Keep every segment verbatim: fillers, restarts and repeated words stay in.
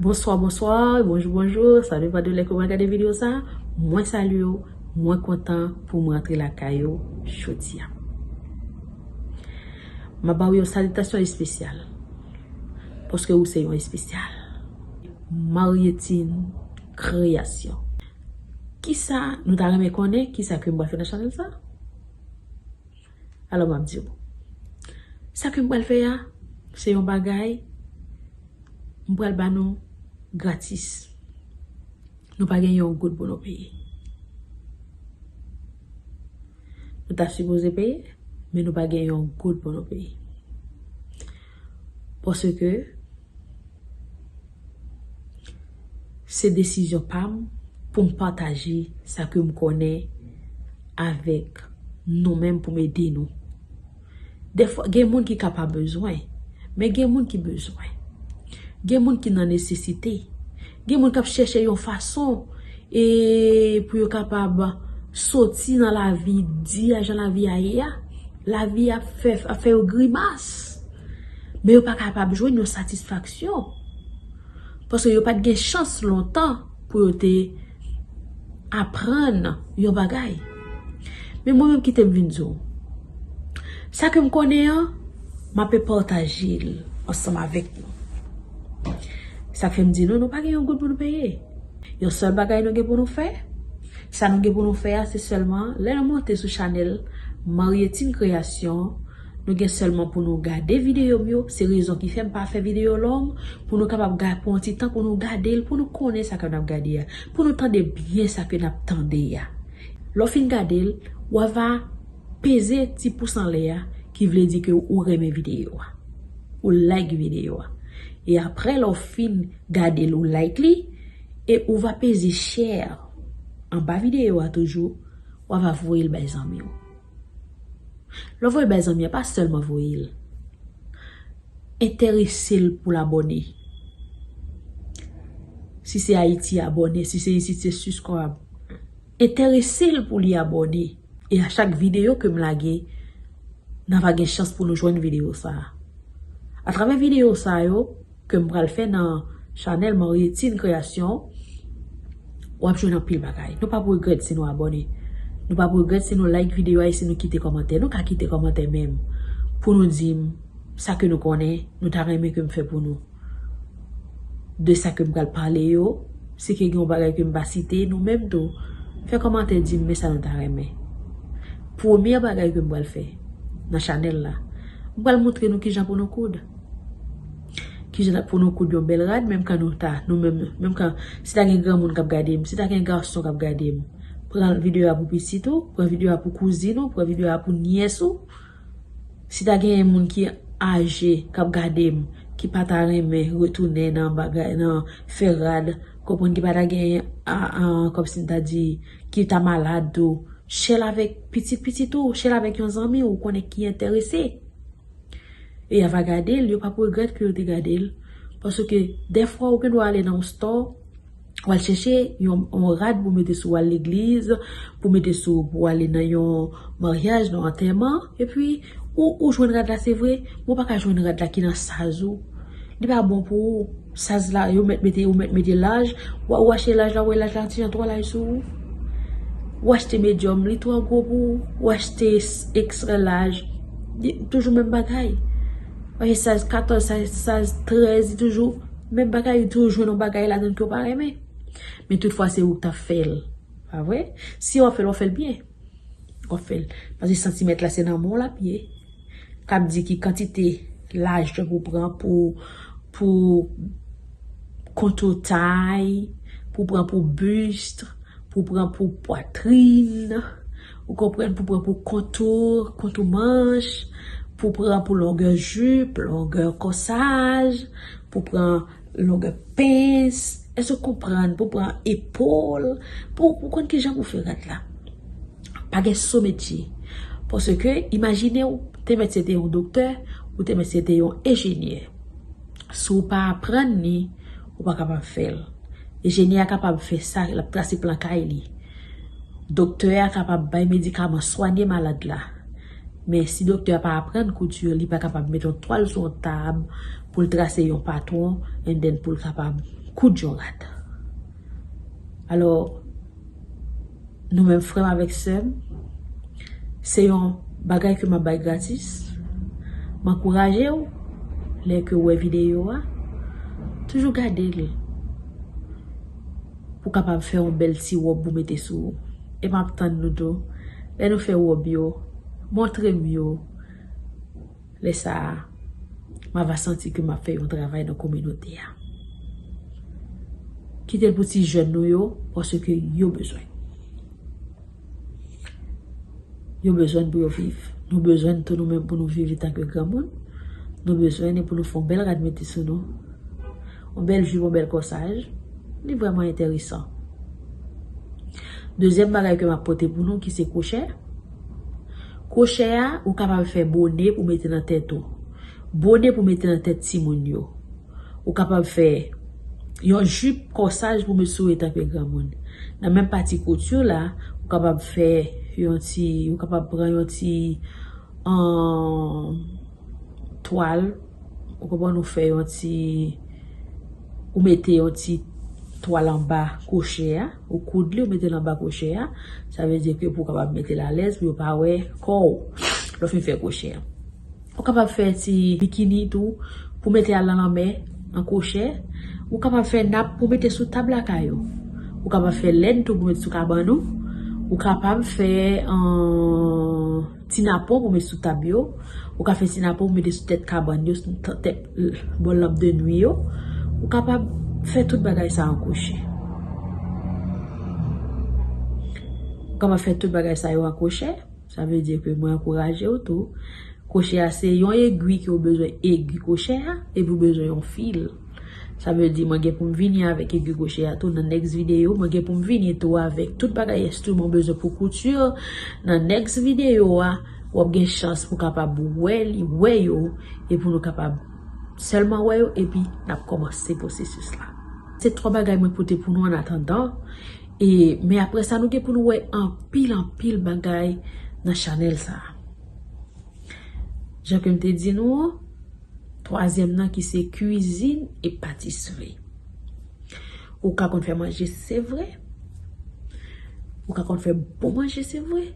Bonswa, bonswa, bonjou, bonjou. Sa depann de lè ke w ap gade videyo sa. Mwen salye w, mwen kontan pou mwen antre lakay ou jodi a. M ap ba w yon salitasyon espesyal. Paske ou se yon espesyal. Marietine Création. Kisa nou ta renmen konnen? Kisa ke m pral fè nan chanèl sa? Alò, m ap di w. Sa ke m pral fè a, se yon bagay m pral ba nou gratis. Nou pa gen yon goud pou nou peye. Nou ta sipoze peye, men nou pa gen yon goud pou nou peye. Paske se desizyon pa m pou m pataje sa ke m konnen avèk nou menm pou m ede nou. Dèfwa, gen moun ki ka pa bezwen, men gen moun ki bezwen. Gen moun ki nan nesesite. Gen moun k ap chèche yon fason e pou yo kapab soti nan lavi di a, jan lavi a ye a. Lavi ap fè, ap fè yo grimas. Men yo pa kapab jwenn yon satisfaksyon. Paske yo pa t gen chans lontan pou yo te aprann yon bagay. Men mwen menm, kite m vin di w. Sa ke m konnen an, m ape pataje l ansanm avèk nou. Sa k fè m di nou, nou pa gen yon goud pou nou peye. Yon sèl bagay nou gen pou nou fè, sa nou gen pou nou fè a, se sèlman, lè nou monte sou chanèl Marietine Création, nou gen sèlman pou nou gade videyo m yo. Se rezon ki fè m pa fè videyo long, pou nou kapab ga-, pran yon ti tan pou nou gade l, pou nou konnen sa ke n ap gade a, pou nou tande byen sa ke n ap tande a. Lè w fin gade l, w a va peze ti pous anlè a, ki vle di ke ou renmen videyo a. Ou like videyo a. E apre, lè w fin gade l, ou like li, e ou va peze share anba videyo a toujou, w a va voye l bay zanmi w. Lè w voye l bay zanmi a, pa sèlman voye l. Enterese l pou l abòne. Si se Ayiti, abòne. Si se isit, se subscribe. Enterese l pou li abòne. E a chak videyo ke m lage, n a va gen chans pou nou jwenn videyo sa a. Atravè videyo sa yo ke m pral fè nan chanèl Marietine Création, w ap jwenn anpil bagay. Nou p ap regrèt si nou abòne. Nou p ap regrèt si nou like videyo a e si nou kite kòmantè. Nou ka kite kòmantè menm pou nou di m sa ke nou konnen, nou ta renmen ke m fè pou nou. De sa ke m pral pale yo, si ke gen yon bagay ke m pa site, nou menm tou, fè kòmantè, di m men sa nou ta renmen. Premye bagay ke m pral fè nan chanèl la, m pral montre nou kijan pou nou koud. Kijan pou nou koud yon bèl rad, menm kan nou ta, nou menm, menm kan, si ta gen granmoun k ap gade m, si ta gen gason k ap gade m, pran videyo a pou pitit ou, pran videyo a pou kouzin ou, pran videyo a pou nyès ou. Si ta gen moun ki aje k ap gade m, ki pa ta renmen retounen nan bagay, nan fè rad, konprann, ki pa ta gen, a, a, kòmsi m ta di, ki ta malad tou, share l avèk pitit pitit ou, share l avèk yon zanmi ou konnen ki enterese. E y a va gade l, yo p ap regrèt ke yo te gade l. Paske dèfwa ou gendwa ale nan yon store, w al chèche yon, yon rad pou mete sou, w al legliz, pou mete sou, pou ale nan yon maryaj, nan yon antèman, epi ou, ou jwenn rad la, se vre, men ou pa ka jwenn rad la ki nan size ou. Li pa bon pou ou. Size la, yo mèt mete, yo mèt mete laj. Ou, ou achte laj la, ou wè laj la ti jan twò laj sou ou. Ou achte medium, li twò gwo pou ou. Ou achte s-, extra laj, li toujou menm bagay. Ou achte size katòz, size, size trèz, li toujou menm bagay, li toujou jwenn yon bagay ladan l ke w pa renmen. Men toutfwa, se ou k t ap fè l. Pa vre? Si w ap fè l, w ap fè l byen. W ap fè l. Paske santimèt la, se nan men w l ap ye. K ap di ki kantite laj ke pou pran pou, pou kontou tay, pou pran pou bust, pou pran pou pwatrin, ou konprann, pou pran pou kontou, kontou manch, pou pran pou longè jip, longè kòsaj, pou pran longè pens, èske w konprann, pou pran epòl, pou, pou konn kijan pou fè rad la. Pa gen so metye. Paske, imajine w, te mèt se te yon doktè, ou te mèt se te yon enjenyè. Si w pa aprann li, ou pa kapab fè l. Enjenyè a kapab fè sa, l ap trase plan kay li. Doktè a kapab bay medikaman, swanye malad la. Men si doktè a pa aprann kouti, li pa kapab met yon twal sou yon tab pou l trase yon patwon, and then pou l kapab Kou djòrat. Alò, nou menm frè m avèk sè m, se yon bagay ke m ap bay gratis. M ankouraje w, lè ke w wè videyo a, toujou gade l pou w kapab fè yon bèl ti wòb pou mete sou ou. E m ap tann nou tou. Lè nou fè wòb yo, montre m yo. Lè sa a, m ava santi ke m ap fè yon travay nan kominote a. Kite l pou ti jèn nou yo, paske yo bezwen. Yo bezwen pou yo viv. Nou bezwen tou nou menm pou nou viv antanke granmoun. Nou bezwen li pou nou fè yon bèl rad mete sou nou. Yon bèl jip, yon bèl kòsaj. Li vrèman enteresan. Dezyèm bagay ke m ap pote pou nou ki se kwochè. Kwochè a, ou kapab fè bone pou mete nan tèt ou. Bone pou mete nan tèt timoun yo. Ou kapab fè yon jip kòsaj pou met sou ou antanke granmoun. Nan menm pati kouti la, ou kapab fè yon ti, ou kapab pran yon ti, an, twal, ou konprann, ou fè yon ti, ou mete yon ti twal anba kwochè a, ou koud li, ou mete l anba kwochè a, sa vle di ke pou w kapab mete l alèz, pou yo pa wè kò w, lè w fin fè kwochè a. Ou kapab fè ti bikini tou, pou mete al nan lanmè, an kwochè. Ou kapab fè nap pou mete sou tab lakay ou. Ou kapab fè lèn tou pou mete sou kabann ou. Ou kapab fè, an, ti napon pou mete sou tab yo. Ou ka fè ti napon pou mete sou tèt kabann yo, sou t-, tèt, bò lanp de nwi yo. Ou kapab fè tout bagay sa an kwochè. Ou kapab fè tout bagay sa yo an kwochè. Sa vle di ke mwen ankouraje w tou. Kwochè a se yon egwi ke w bezwen, egwi kwochè a, epi w bezwen yon fil. Sa vle di mwen gen pou m vini avèk egwi kwochè a tou nan next videyo. Mwen gen pou m vini tou avèk tout bagay enstriman w bezwen pou kouti. Nan next videyo a, w ap gen chans pou w kapab wè li, wè yo, epi nou kapab sèlman wè yo, epi n ap kòmanse pwosesis la. Se twa bagay mwen pote pou nou an atandan. E, men apre sa, nou gen pou nou wè anpil, anpil bagay nan chanèl sa a. Jan ke m te di nou an, twazyèm nan ki se kwizin e patisri. Ou ka konn fè manje, se vre. Ou ka konn fè bon manje, se vre.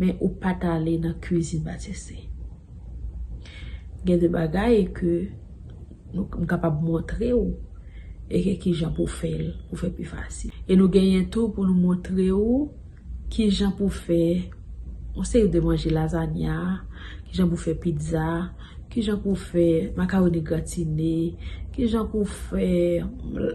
Men ou pa t ale nan kwizin patisri. Gen de bagay ke nou, m kapab montre w, e ke kijan pou fè l, pou fè pi fasil. E nou genyen tou pou nou montre w kijan pou fè yon seri de manje, lazanya, kijan pou fè pizza, kijan pou fè makawoni gratine, kijan pou fè,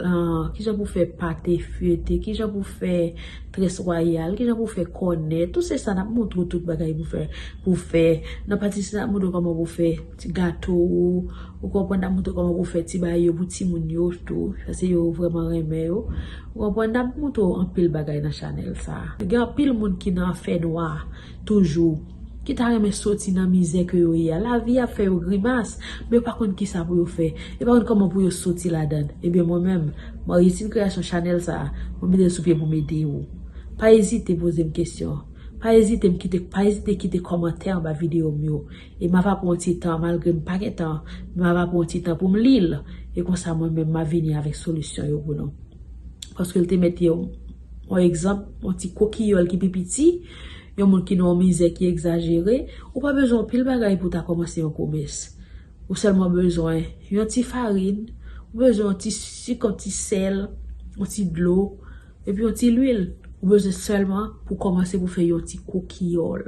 ah, kijan pou fè pate fete, kijan pou fè très royal, kijan pou fè kònèt, tout se sa n ap montre w tout bagay pou fè, pou fè. Nan patisri n ap montre w kòman pou fè ti gato ou, ou konprann, n ap montre w kòman pou fè ti bagay yo pou timoun yo tou, paske yo vrèman renmen yo. Ou konprann, n ap montre w anpil bagay nan chanèl sa a. Gen anpil moun ki nan fènwa toujou, ki ta renmen soti nan mizè ke yo ye a. Lavi ap fè yo grimas, men yo pa konn kisa pou yo fè. Yo pa konn kòman pou yo soti ladan l. Ebyen, mwen menm, Marietine Création, chanèl sa a, mwen mete l sou pye pou m ede w. Pa ezite poze m kesyon. Pa ezite m kite, pa ezite kite kòmantè anba videyo m yo. E m ava pran yon ti tan, malgre m pa gen tan, men m ava pran yon ti tan pou m li l. E konsa, mwen menm, m a vini avèk solisyon yo pou nou. Paske l te mete yon, yon egzanp, yon ti kokiyòl ki pi piti, yon moun ki nan yon mizè ki egzajere, ou pa bezwen anpil bagay pou w ta kòmanse yon komès. Ou sèlman bezwen yon ti farin, ou bezwen yon ti sik, yon ti sèl, yon ti dlo, epi yon ti lwil. Ou bezwen sèlman pou kòmanse pou fè yon ti kokiyòl.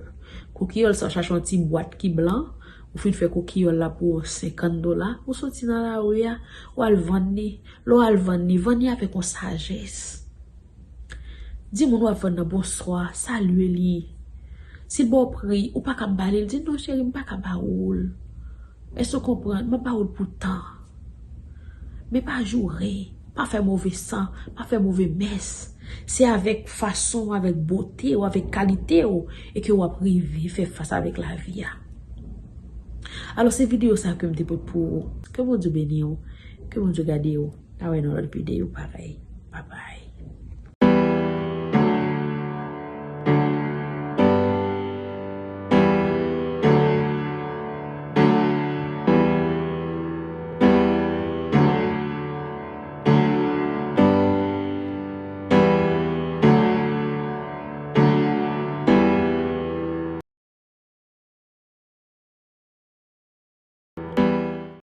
Kokiyòl sa, w chache yon ti bwat ki blan, ou fin fè kokiyòl la pou yon senkant dola, ou soti nan lari a, w al vann li. Lè w al vann li, vann li avèk yon sajès. Di moun w ap vann nan bonswa, salye li. Si l ba w pri, ou pa ka ba li l, di, "Non, cheri, m pa ka ba ou l." Èske w konprann? M ap ba ou l pou tan. Men pa joure, pa fè move san, pa fè move mès. Se avèk fason w, avèk bote w, avèk kalite w, e ke w ap rive fè fas avèk lavi a. Alò, se videyo sa ke m te pote pou ou. Ke Bondye beni w, ke Bondye gade w. N a wè nan lòt videyo parèy. Babay.